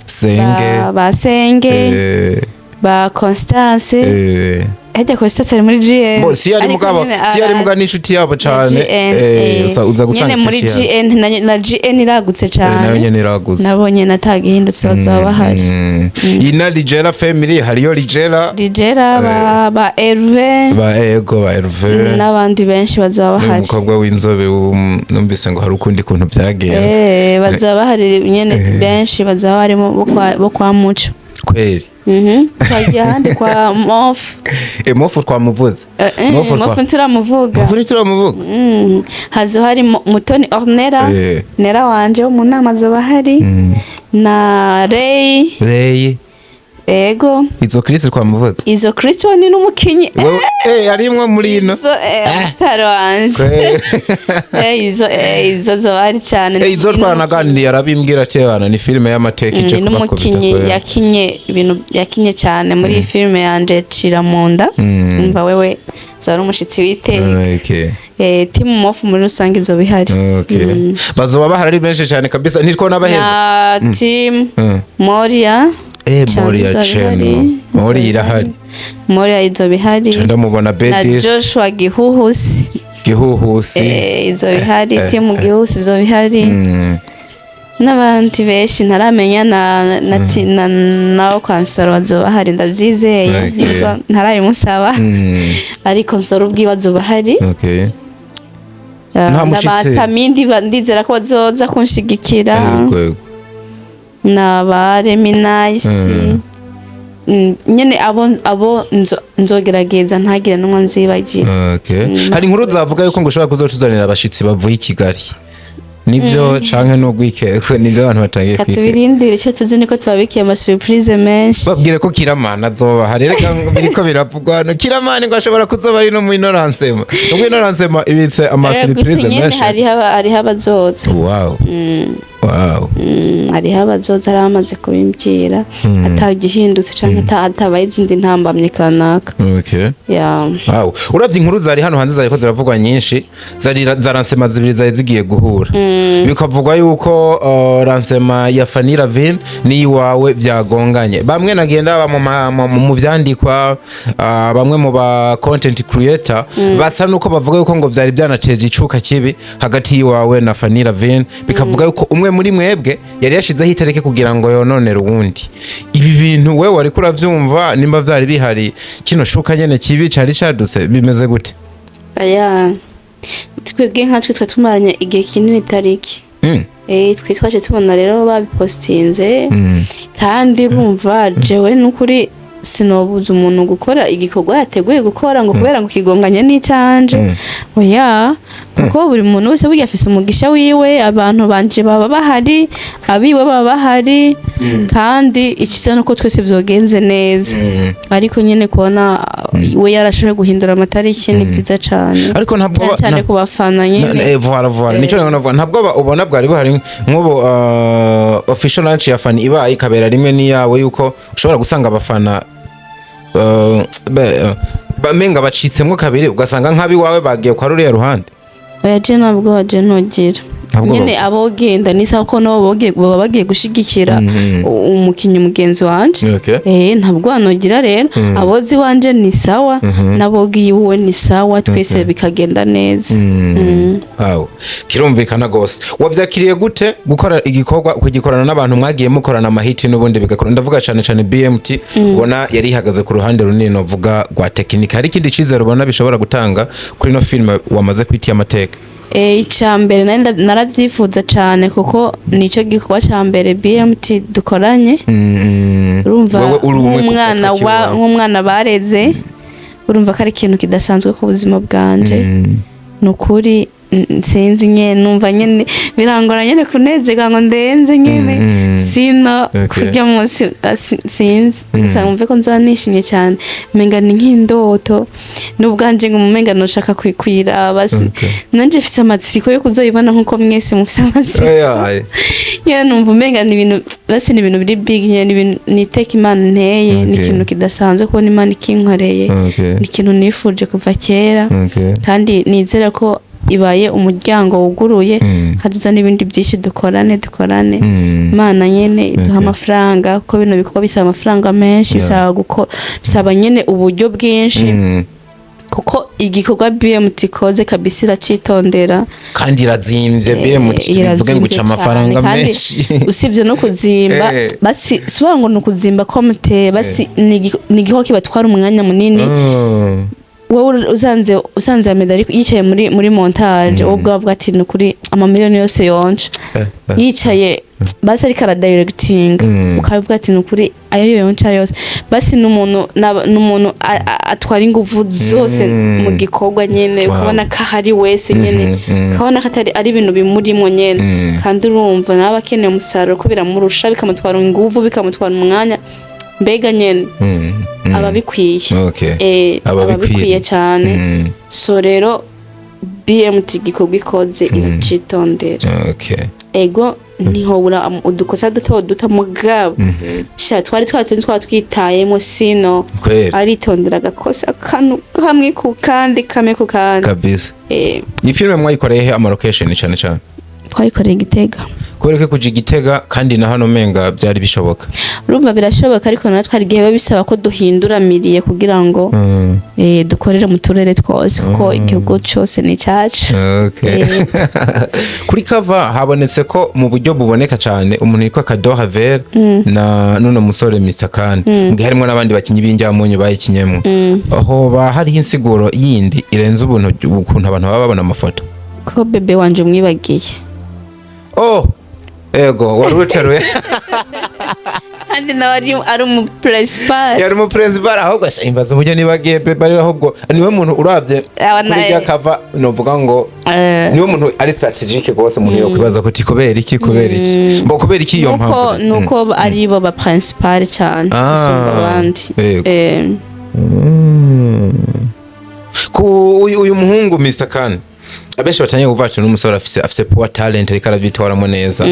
Senge. ba Senge, ba Constance. Harya Constance ari muri GN? Bo si ari Ariko mugabo nyene si ari mugabo n'inshuti yabo cane. GN, Uza gusanga nyene muri kenshi yaje. GN na GN iragutse Nayo cane. nyene iragutse. Nabo nyene atagihindutse bazoba bahari. Ina Ligera Family, hariyo Ligera. Ligera, ba Hervé. Ba ego, ba Hervé. N'abandi benshi bazoba bahari. Umukobwa w'inzobe numvise ngo hari ukundi kuntu byagenze. Bazoba bahari nyene benshi, bazoba barimo bo kwa Muco. Kweri. Twagiye ahandi kwa Mof. Mofu twamuvuze. Mofu. Mof ntituramuvuga. Mofu ntituramuvuga. Hazo hari Mutoni Ornera, Nera wanje wo mu nama, azoba hari na Ray. Ray. Ego. Izo Chris twamuvuze. Izo Christian ni n'umukinyi. Wewe arimwo muri ino. Izo star wanje. Kweri. Izo zoba hari cyane. Izo twaranaganiriye, arabimbwira cebana ni filime y'amateka ije Ni kubakubita. n'umukinyi Kweri. yakinye ibintu, yakinye cyane muri iyi filime yanje Cira mu nda. Umva wewe zoba ari umushitsi witeka. Team Mof muri rusange izoba ihari. Okay. Bazoba bahari ari benshi cyane kabisa, ntitwo nabaheza. Na team Moria. Cyane Moria izoba Channel. ihari. Moria Izoba irahari. Moria izoba ihari. Ndamubona Na Bedis. Joshua Gihuhusi. Gihuhusi. Izoba ihari, team Gihuhusi izoba ihari. N'abandi benshi ntaramenya na nawo kwa Nsoro bazoba bahari, ndabyizeye. Nubwo ntarabimusaba, ariko Nsoro ubwiwe azoba ahari. Nta mushitsi. N'abasamindi ndizera ko bazoza kunshigikira. Yego, yego. Na ba Remi Nice. Nyene abo nzogerageza ntagire n'umwe nzibagira. Okay. Hari inkuru zavuga yuko ngo ushobora kuzotuzanira abashitsi bavuye i Kigali. Nivyo canke n'ugwikekwe? Nivyo abantu batangiye kwikeka? Katubirindire, icyo tuzi niko tubabikiye ama surprise menshi. Babwire ko Kiramana azoba hari. Reka ngo biriko biravugwa hano, Kiramani ngo ashobora kuzoba ari no mu ino lancement, nubwo ino lancement ibitse ama Gusa surprise nyene menshi. hariho hariho abazoza. Wow. Wow. Hariho abazoza, ari bamaze kubimbwira, atagihindutse canke hatabaye izindi ntambamye kanaka. Ya. Wow. Uravye inkuru zari hano hanze, zariko ziravugwa nyinshi, zari za lancement zibiri zari zigiye guhura, bikavugwa yuko lancement ya Fanny Lavine n'iyiwawe vyagonganye. Bamwe nagenda ba mu vyandikwa, bamwe mu ba content creator basa nuko bavuga yuko ngo vyari byanaceje icuka kibi hagati y'iwawe na Fanny Lavine, bikavuga yuko umwe muri mwebwe yari yashizeho itariki kugira ngo yononere uwundi. Ibi bintu wewe wariko uravyumva, nimba vyari bihari, kino shuka nyene kibi cari cadutse, bimeze gute? Aya, twebwe nkatwe twe tumaranye igihe kinini itariki. Twe twaje tubona rero babipostinze, kandi bumva jewe n'ukuri sinobuza umuntu gukora igikorwa yateguye gukora ngo kubera ngo kigonganye n'icyanje, oya, kuko buri muntu wese burya afise umugisha wiwe. Abantu banje baba bahari, abiwe baba bahari, kandi icyiza nuko twese vyogenze neza. Ariko nyine kubona we yarashoboye guhindura amatariki ni byiza cane. Ariko ntabwo cyane cyane ku bafana nyine. Voilà, voilà, nico navuga. Ntabwo ubona bwari buhari nk'ubu official launch ya Fanny ibaye ikabera rimwe n'iyawe, yuko ushobora gusanga abafana bamenga bacitsemwo kabiri, ugasanga nk'abiwawe bagiye kwa ruriya ruhande? Oya, je ntabwo waje ntugira. Ntabwo nyine abogenda ni sawa, ko nabo baba bagiye gushigikira umukinyi mugenzi wanje. Ntabwo wanogira rero, abozi wanje ni sawa, n'abogiye iwe ni sawa, twese bikagenda neza. Wow. Kirumvikana gose. Wavyakiriye gute gukora igikorwa kugikorana n'abantu mwagiye mukorana amahiti n'ubundi bigakora? Ndavuga cyane cyane BMT, ubona yari ihagaze ku ruhande runini novuga rwa tekinika. Hari ikindi cizere ubona bishobora gutanga kuri no filime wamaze kwitiya amateka? Icya mbere nari naravyifuza cane, kuko nico gikorwa ca mbere BMT dukoranye. Urumva, Wewe uri umwe ku nk'umwana gatwe wa k'iwawe. nk'umwana bareze, urumva ko ari ikintu kidasanzwe ku buzima bwanje. Ni ukuri, sinzi nyene, numva nyene birangora nyene kunezerwa ngo ndenze nyene. Sino kurya munsi sinzi gusa numve ko nzoba nishimye cyane, umenga ni nk'indoto n'ubwanje, ngo umenga noshaka kuyiraba. Nanje mfise amatsiko yo kuzoyibona nkuko mwese mufise amatsiko. Oya. Nyene numva umenga ni ibintu basi, ni ibintu biri big nyene, ni ibintu niteka Imana nteye, ni ikintu kidasanzwe kubona Imana ikinkoreye. Ni ikintu nifuje kuva kera, kandi nizera ko ibaye umuryango wuguruye, hazoza n'ibindi byinshi, dukorane dukorane. Imana nyene iduha amafaranga, kuko bino bikorwa bisaba amafaranga menshi, bisaba gukora, bisaba nyene uburyo bwinshi, kuko igikorwa BMT ikoze kabisa iracitondera. Kandi irazimvye BMT, tubivuge ngo ica Irazimvye amafaranga cane. Kandi menshi. usibye no kuzimba, basi siba ngo ni ukuzimba komite, basi ni igikorwa kibatwara umwanya munini. Wowe usanze Ahmed ariko yicaye muri montage, wowe ubwawe avuga ati ni ukuri amamiliyoni yose yonca. Yicaye basi ariko aradirectinga, ukavuga ati ni ukuri ayo yonca yose, basi ni umuntu atwara inguvu zose mu gikorwa nyene. Ukabona ko ahari wese nyene, ukabona ko atari ari ibintu bimurimo nyene. Kandi urumva nawe akeneye umusaruro, ko biramurusha, bikamutwara inguvu, bikamutwara umwanya, mbega nyene aba bikwiye. Aba aba bikwiye bikwiriye. cyane. So rero BMT igikorwa ikoze iracitondera. Ego, ntihobura udukosa duto duto, mugabo sha twari twatundi twaba twitayemo, sino Kweli. aritondera agakosa kanu kamwe ku kandi, kamwe ku kandi. Kabisa. Iyi filime mwayikoreye he ama location cyane cyane? Twayikoreye Igitega. Kubera ko kuja Igitega kandi na hano menga byari bishoboka? Urumva birashoboka, ariko natwe hari igihe biba bisaba ko duhindura milieu kugira ngo dukorere mu turere twose, kuko igihugu cyose ni icyacu. Kuri cover habonetse ko mu buryo buboneka cyane umuntu yitwa Kado Haver na nuno musore Mr. Khan, mu gihe harimo n'abandi bakinyi b'injyamunyu bayikinyemo. Hoba hariho insiguro yindi irenze ubuntu ukuntu abantu baba babona amafoto? Ko bébé wanje umwibagiye? Oh, ego, wari uteruye. Kandi nawe ari umu principal. Yari umu principal, ahubwo sha imbaza uburyo nibagiye bébé ari, ahubwo niwe muntu uravye kuri rya cover novuga ngo niwe muntu ari strategic rwose. Umuntu yokwibaza kuti kubera iki, kubera iki, mbo kubera iki iyo nuko mpamvu? Nuko ari bo ba principal cyane gusumba abandi. Ku uyu muhungu Mr. Khan Abenshi batangiye kuvuga ati n'umusore afise poor talent, ariko arabyitwaramo neza.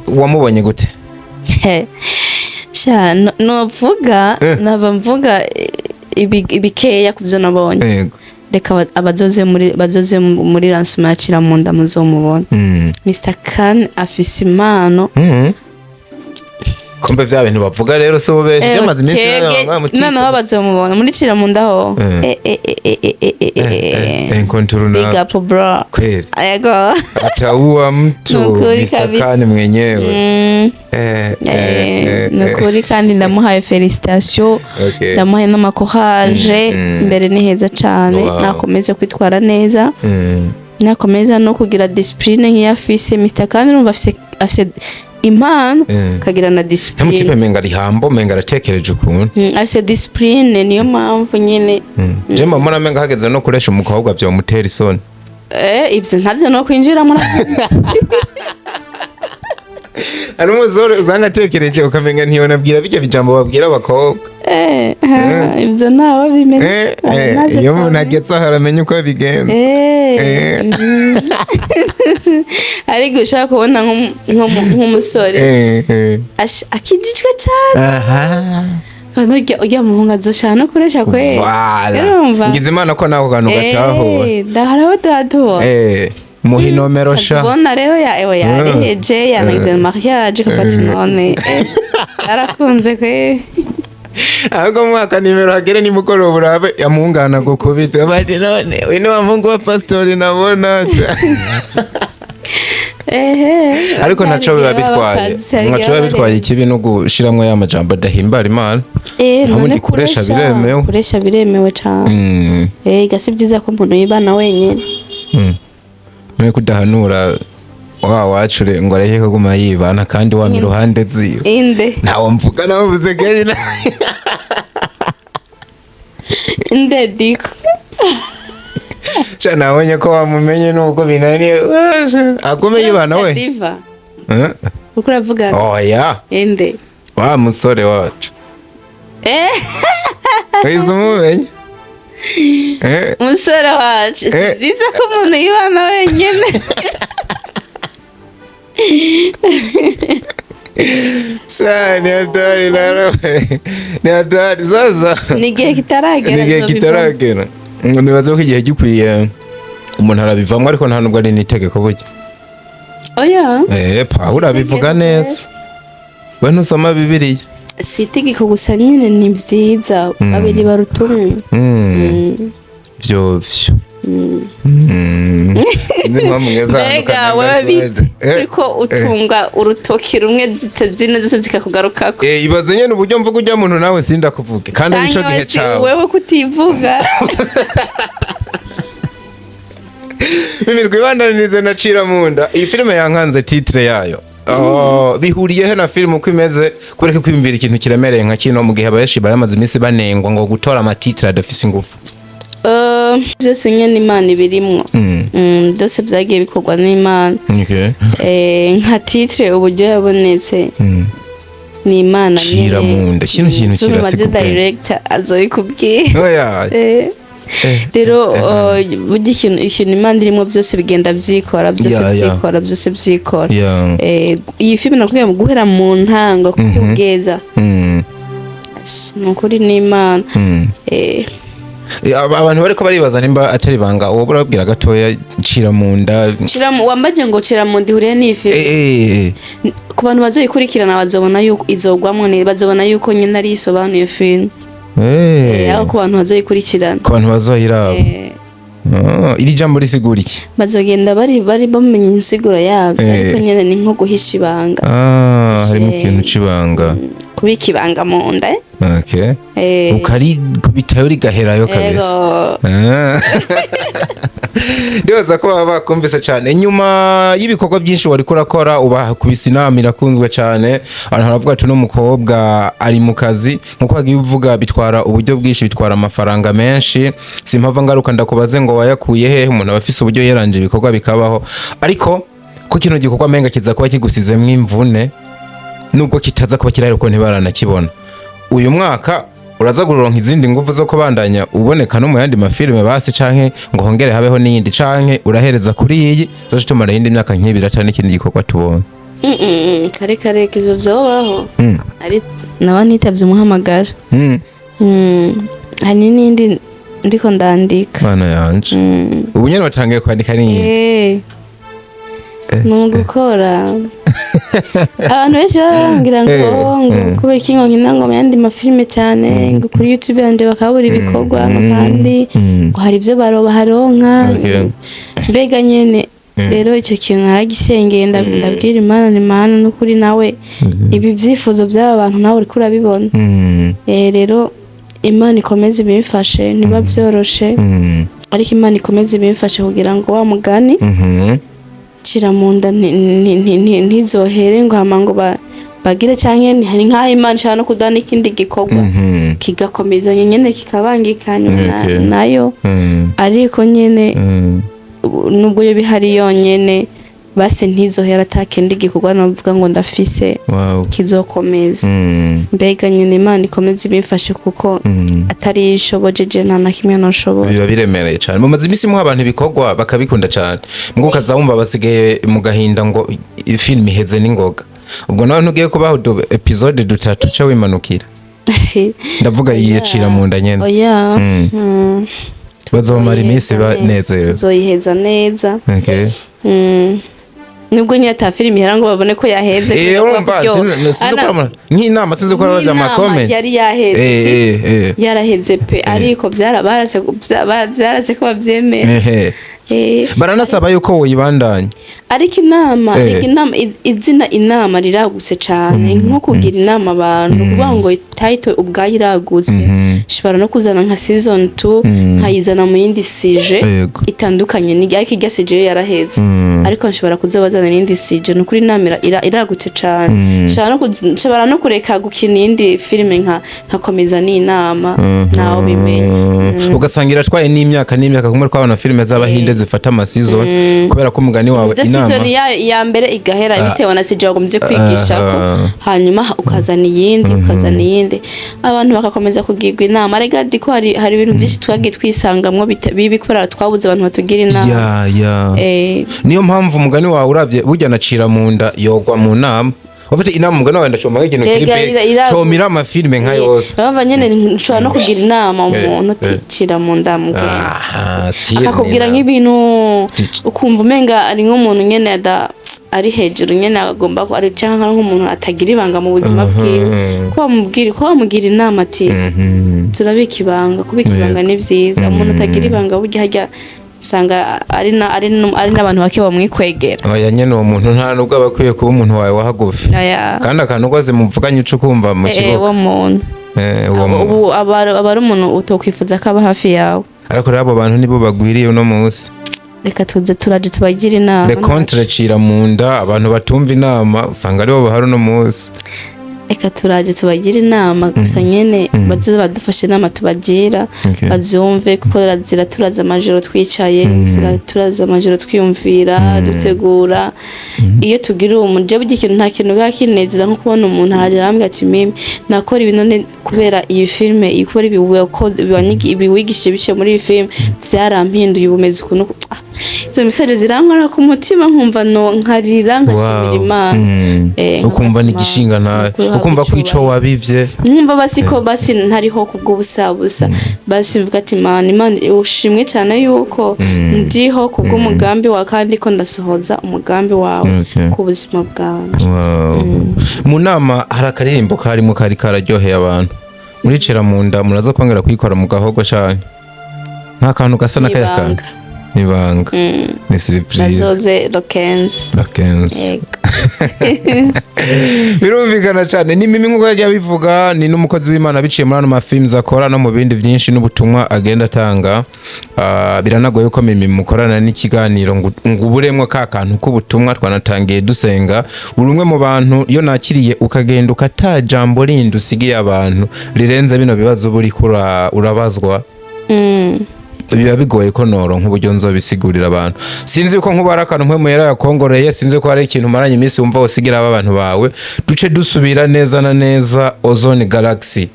Wamubonye gute? Sha, novuga naba mvuga ibikeya ku byo nabonye. Reka abazoze muri lancement ya Ciramunda muzomubona. Mr Khan afise impano. Kumbe vya bintu bavuga rero si ububeshi, byamaze iminsi. Noneho bazomubona muri Ciramunda ho. Eh, eh, eh, eh, eh, eh, eh, eh. Incontournable. Big up, bro. Kweli. Yego. Ataua mtu. Nukuri Mr. kabisa. Khan mwenyewe. Nukuri kandi ndamuhaye félicitation. Ndamuhaye n'ama courage. Imbere ni heza cane. Nakomeze kwitwara neza. Nakomeza no kugira discipline nk'iyo afise Mr. Kandi urumva afise impano, akagira na Nta mutipe. discipline. Menga ari hambo, menga aratekereje ukuntu. Afise discipline, niyo mpamvu nyine. Je mbona menga hageze no kuresha umukobwa vyomutera isoni. Ibyo ntabyo no kwinjiramo. Hari umusore usanga atekereje, ukamenga ntiyonabwira bijya bijambo babwira abakobwa. Ibyo ntawe bimenye. Iyo umuntu ageze aho aramenya uko bigenza. Ariko ushaka kubona nk'umusore akijijwe cyane, kandi urya muhungu azoshaka no kuresha kwe. Voilà. Urumva? Ngize Imana ko nako kantu gatahura. Ndaharaho tuhatubona. Muha inomero sha. Tubona rero ya ewe yareheje, yanagize mariage, kafata none arakunze kwe. Ahubwo mwaka nimero hagere nimugoroba urabe yamungana gukubita bati: "None uyu ni wa muhungu wa pastori nabona?" Ehe. Ariko ntaco biba bitwaye, ntaco biba bitwaye. Ikibi no gushiramwo ya majambo adahimbara Imana. None Ubundi kuresha biremewe. Kuresha biremewe cane. Gasi byiza ko umuntu yibana wenyine. Mwe kudahanura wa wacure ngo areke kuguma yibana kandi wama iruhande ziwe? Inde? Ntawe mvuga, navuze kenshi. Inde diko? Ca nabonye ko wamumenye nubwo binaniye agume yibana we. Diva? Eh? Uko uravuga? Oya. Inde? Wa musore wacu. Wahise umumenye. Umusore wacu, si byiza ko umuntu yibana wenyine. Sa ni hatari naro, ni hatari sasa. Ni igihe kitaragera. Ni igihe Azobivamo. kitaragera. Ngo nibaze ko igihe gikwiye umuntu arabivamo, ariko nta nubwo ari n'itegeko burya. Oya. Pawulo abivuga neza, we ntusoma Bibiliya? Si itegeko, gusa nyine ni byiza, babiri baruta umwe. Vyo vyo. Sinzi impamvu ngeze ahantu Mbega ukamenga wewe ariko bite uriko utunga urutoki rumwe, zine zose zikakugarukako? Ibaze nyene uburyo mvuga ujya muntu, nawe sindakuvuge kandi arico Canke gihe we si cawe. Wewe kutivuga. Imirwi ibandanirize na Cira Munda. Iyi filime yankanze titre yayo. Oh, bihuriye he na filime uko imeze? Kureka kwiyumvira ikintu kiremereye nka kino mu gihe abenshi baramaze iminsi banengwa ngo gutora ama titre adafise ingufu. Byose nyine Imana ibirimwo. Byose byagiye bikorwa n'Imana. Nka titre uburyo yabonetse, ni Imana. Cira Munda, kino kintu Tubimaze. kirasiga ubwenge. Director azobikubwira. Oya. Rero burya ikintu Imana irimo, byose bigenda byikora byose. Byikora byose, byikora. Iyi filime nakubwiye ngo guhera mu ntango kugeza, ni ukuri n'Imana. Abantu bariko baribaza nimba atari ibanga, uwo urababwira gatoya, Cira mu nda. Wambaje ngo Cira mu nda ihuriye n'iyi filime? Ku bantu bazoyikurikirana bazobona yuko izogwamwo, bazobona yuko nyine ari isobanuye filime. Aho ku bantu bazoyikurikirana. Ku bantu bazoyiraba. Ah, iri jambo risigura iki? Bazogenda bari bamenya insiguro yabyo. Ariko nyine ni nko guhisha ibanga. Ah, harimo ikintu c'ibanga. Kubika ibanga mu nda. Ukarikubitayo rigaherayo kabisa. Ego. Ah. Ndibaza ko baba bakumvise cyane nyuma y'ibikorwa byinshi wari kurakora, uba kubisa inama irakunzwe cyane, abantu baravuga ati: "Uno mukobwa ari mu kazi." Nkuko wagiye uvuga, bitwara uburyo bwinshi, bitwara amafaranga menshi. Simpava ngaruka ndakubaze ngo wayakuye hehe. Umuntu aba afise uburyo yaranje ibikorwa bikabaho, ariko ko kino gikorwa menga kiza kuba kigusizemwo imvune, nubwo kitaza kuba kirahera kuko ntibaranakibona uyu mwaka. Uraza kuronka izindi nguvu zo kubandanya uboneka no mu yandi mafilime basi, canke ngo hongere habeho n'iyindi, canke urahereza kuri iyi tuzoca tumara iyindi myaka nk'ibiri ata n'ikindi gikorwa tubonye? Kare kare, ivyo vyobaho ari naba nitavye umuhamagaro. Hari n'indi ndiko ndandika. Mana yanje, ubu nyene watangiye kwandika n'iyindi? Eh. Ni ugukora. Abantu benshi baba bambwira ngo ngo kubera iki ngo nkina ngo mu yandi mafilime cyane, ngo kuri YouTube yanje bakabura ibikorwa, ngo kandi ngo hari ibyo baroba haronka. Mbega nyene rero icyo kintu naragisengeye, ndabwira Imana ni Imana n'ukuri nawe ibi byifuzo by'aba bantu nawe uriko urabibona. Rero Imana ikomeze ibimfashe, niba byoroshe, ariko Imana ikomeze ibimfashe kugira ngo wa mugani cira mu nda ntizohere ngo hama ngo bagire, canke hari nk'aho Imana ishobora no kuduha n'ikindi gikorwa kigakomezanya nyene, kikabangikanywa nayo. Ariko nyene nubwo yo bihari yonyene, basi ntizohera ata kindi gikorwa novuga ngo ndafise kizokomeza. Mbega nyene Imana ikomeze ibimfashe kuko atari ishoboje, je nta na kimwe noshobora. Biba biremereye cyane. Mumaze iminsi muha abantu ibikorwa bakabikunda cyane, mbwo ukaza wumva basigaye mu gahinda ngo filime iheze n'ingoga. Ubwo nawe ntugiye kubaha udu episode dutatu ca wimanukira? Ndavuga yiyacira mu nda nyene. Oya. Bazomara iminsi Tuzoyiheza neza. banezerewe. Tuzoyiheza neza. Nubwo nyine ata filime ihera ngo babone ko yaheze, kubera Urumva kuryoha. sinzi ko nk'inama, sinzi ko arabajya Nk'inama ama comment. yari yaheze. Yaraheze pe, ariko byarase ko babyemera. Baranasaba yuko woyibandanya. Ariko inama, inama, izina inama riragutse cyane, nko kugira inama abantu, kuvuga ngo title ubwayo iragutse. Nshobora no kuzana nka season 2, nkayizana mu yindi sujet itandukanye ariko irya sujet yo yaraheze, ariko nshobora kuzobazana n'indi sujet. Ni ukuri inama iragutse cyane. Nshobora no kureka gukina iyindi filime nkakomeza n'inama, ntawe bimenya. Ugasanga iratwaye n'imyaka n'imyaka, kumwe twabona filime z'Abahinde zifata ama season, kubera ko umugani wawe Ibyo inama season ya mbere igahera bitewe na sujet wagombye kwigisha ko, hanyuma ukazana iyindi, ukazana iyindi, abantu bagakomeza kugirwa inama. Rega diko hari ibintu byinshi twagiye twisangamwo bibi kubera twabuze abantu batugira inama. Ya. Niyo mpamvu umugani wawe uravye burya nacira mu nda yogwa mu nama. Ufite inama, umugani wawe ndacoma nk'ikintu kiri Rega be comira amafilime nka yose. Bava nyene nshobora no kugira inama umuntu uticira mu nda mugenzi, Aha, still akakubwira ni nk'ibintu ukumva umenga ari nk'umuntu nyene ari hejuru nyene, agomba ari cyangwa nk'umuntu atagira ibanga mu buzima bwiwe, ko bamugira inama ati turabika ibanga, kubika ibanga ni byiza. Umuntu atagira ibanga burya hajya usanga ari n'abantu bake bamwikwegera. Oya nyene, uwo muntu nta nubwo aba akwiye kuba umuntu wawe wa hagufi. Oya. Kandi akantu kose muvuganye uca ukumva mu kibuga. Uwo muntu Uwo muntu. Ubu aba ari umuntu utokwifuza ko aba hafi yawe. Ariko rero abo bantu nibo bagwiriye uno munsi. Reka tuze turaje tubagira inama. Le contre cira mu nda, abantu batumva inama usanga aribo bahari uno munsi. Reka turaje tubagira inama gusa nyene, baze badufashe inama tubagira bazumve, kuko ziraturaza amajoro twicaye, ziraturaza amajoro twiyumvira, dutegura. Iyo tugira uwo muje, burya ikintu nta kintu bwa kinezeza nko kubona umuntu aragera arambwira ati: "Mimi nakora ibi none kubera iyi filime iyi, kubera ibi ibi wigishije biciye muri iyi filime byarampinduye ubumeze ukuntu." Ah, izo message zirankora ku mutima, nkumva no nkarira, nkashimira Imana. Ukumva nkabaza ni igishinga Imana, nawe ukuri ukumva ko ico icyubahiro. wabivye. Nkumva basi ko basi ntariho kubw'ubusabusa, basi mvuga ati: "Imana, Imana ushimwe cyane yuko ndiho kubw'umugambi wawe kandi ko ndasohoza umugambi wawe ku buzima bwanjye." Wow. Mu nama hari akaririmbo karimo kari kararyoheye abantu muricira mu nda. Muraza kongera kuyikora mu gahogo canke nta kantu gasa n'akaya kantu? Ibanga. Ibanga, ni surprise. Bazoze lokenzi. La 15. Yego. Birumvikana cyane. Ni Mimi nk'uko yagiye abivuga, ni n'umukozi w'Imana biciye muri ano mafilms akora no mu bindi byinshi n'ubutumwa agenda atanga. Biranagoye ko Mimi mukorana n'ikiganiro ngo uburemwo ka kantu k'ubutumwa. Twanatangiye dusenga. Uri umwe mu bantu iyo nakiriye ukagenda ukata jambo rindi usigiye abantu rirenze bino bibazo uba uriko urabazwa. Biba bigoye ko noronka uburyo nzobisigurira abantu. Sinzi yuko nkuba ari akantu Mpwemu Yera yakongoreye, sinzi ko hari ikintu umaranye iminsi wumva usigira aba bantu bawe. Duce dusubira neza na neza Ozone Galaxy,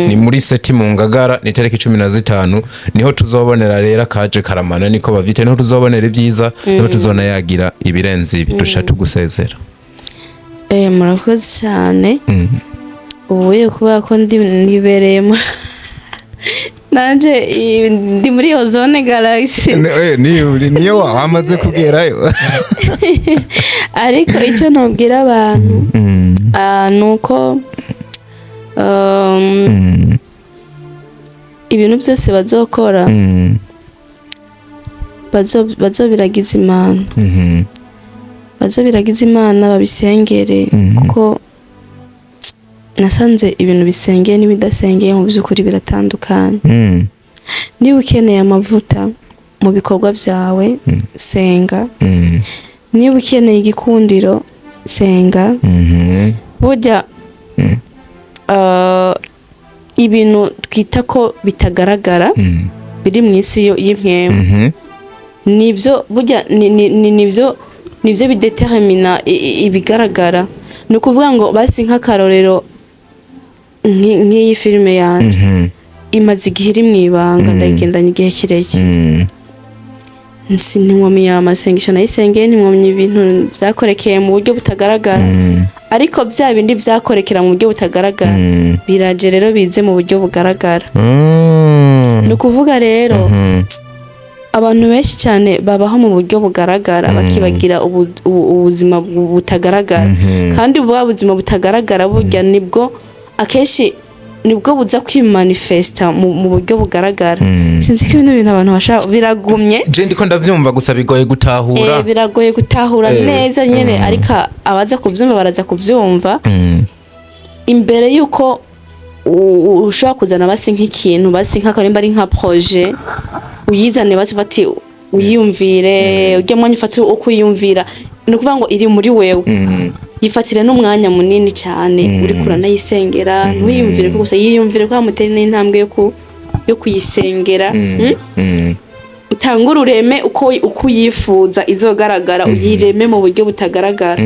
ni muri seti mu Ngagara, ni tariki 15, niho tuzobonera rero akaje karamana, niko bavyita, niho tuzobonera ibyiza, niho tuzona yagira ibirenze ibi. Duca tugusezera. Murakoze cyane. Ubuye kubera ko ndi nibereyemo nanje ndi muri Ozone Galaxy. Niyo wamaze kugerayo. Ariko icyo nabwira abantu ni uko ibintu byose bazokora bazobiragiza Imana, bazobiragiza Imana, babisengere, kuko nasanze ibintu bisengeye n'ibidasengeye mu by'ukuri biratandukanye. Niba ukeneye amavuta mu bikorwa byawe, senga. Niba ukeneye igikundiro, senga. Burya ibintu twita ko bitagaragara biri mu isi y'impwemu nibyo burya nibyo bidetermina ibigaragara. Ni ukuvuga ngo basi nk'akarorero, nk'iyi filime yanjye imaze igihe iri mu ibanga, ndayigendanye igihe kirekire. Ntiwomye amasengesho nayisengeye, ntiwomye ibintu byakorekeye mu buryo butagaragara, ariko bya bindi byakorekera mu buryo butagaragara biraje rero bize mu buryo bugaragara. Ni ukuvuga rero abantu benshi cyane babaho mu buryo bugaragara, bakibagira ubuzima butagaragara, kandi bwa buzima butagaragara burya nibwo akenshi nibwo buza kwimanifesta mu buryo bugaragara. Sinzi ko ibintu abantu bashaka biragumye. Je ndiko ndavyumva, gusa bigoye gutahura. Biragoye gutahura neza nyene, ariko abaza kubyumva baraza kubyumva. Imbere y'uko ushobora kuzana basi nk'ikintu, basi nk'akarimba, ari nka projet, uyizane basi ufate uyiyumvire, ujya mwanya ufate uko uyiyumvira. Ni ukuvuga ngo iri muri wewe, yifatire n'umwanya munini cyane uriko uranayisengera. Ntuyiyumvire ko gusa, yiyumvire ko wamutera n'intambwe yo kuyisengera. Utange urureme uko uyifuza izogaragara, uyireme mu buryo butagaragara.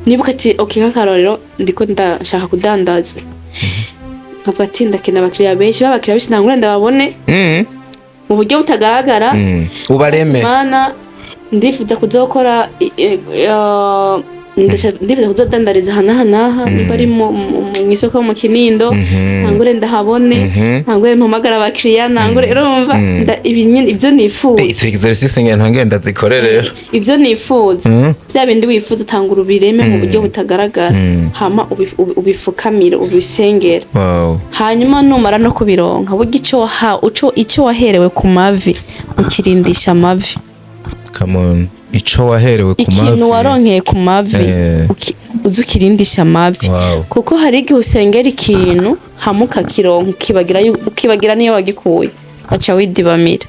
Nibuka ati okay, nk'akarorero, ndiko ndashaka kudandaza, nkavuga ati ndakenera abakiriya benshi, babakiriya benshi ntangure ndababone mu buryo butagaragara. Ubareme. Mana, ndifuza kuzokora ndifuza kuzodandariza aha n'aha n'aha, niba ari mu isoko mu Kinindo, ntangure ndahabone, ntangure mpamagara abakiriya, ntangure urumva ibi nyine ibyo nifuza. Izi exercice ngenda ngenda zikore rero. Ibyo nifuza, bya bindi wifuza, tanga urubireme mu buryo butagaragara, hama ubifukamire, ubisengere. Hanyuma numara no kubironka, burya icyo waherewe ku mavi ukirindisha amavi. Come on, ico waherewe ku mavi. Ikintu waronkeye ku mavi uzi ukirindisha amavi, kuko hari igihe usengera ikintu hamwe ukakironka, ukibagira niyo wagikuye, waca widibamira.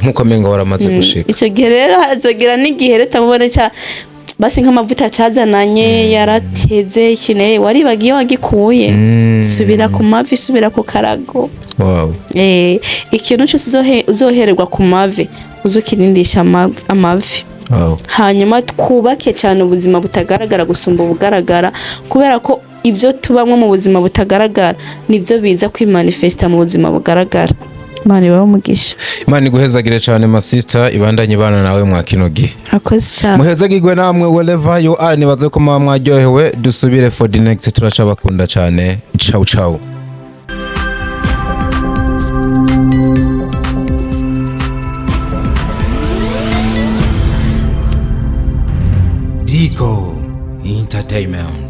Nkuko menga waramaze gushika. Icyo gihe rero hazogera n'igihe rero utamubona cya basi nk'amavuta cyazananye yarateze ikintu, waribagiye wagikuye. Subira ku mavi, subira ku karago. Ikintu cyose uzohererwa ku mavi uzokirindisha amavi. Hanyuma twubake cyane ubuzima butagaragara gusumba ubugaragara, kubera ko ibyo tubamwo mu buzima butagaragara nibyo biza kwimanifesta mu buzima bugaragara. Imana ibahe umugisha. Imana iguhezagire cyane, ma sister, ibandanye ibana nawe mwa kino gihe. Murakoze cyane. Muhezagirwe namwe wherever you are. Nibaze ko muba mwaryohewe. Dusubire for the next. Turacabakunda cyane. Ciao ciao. Digo Entertainment.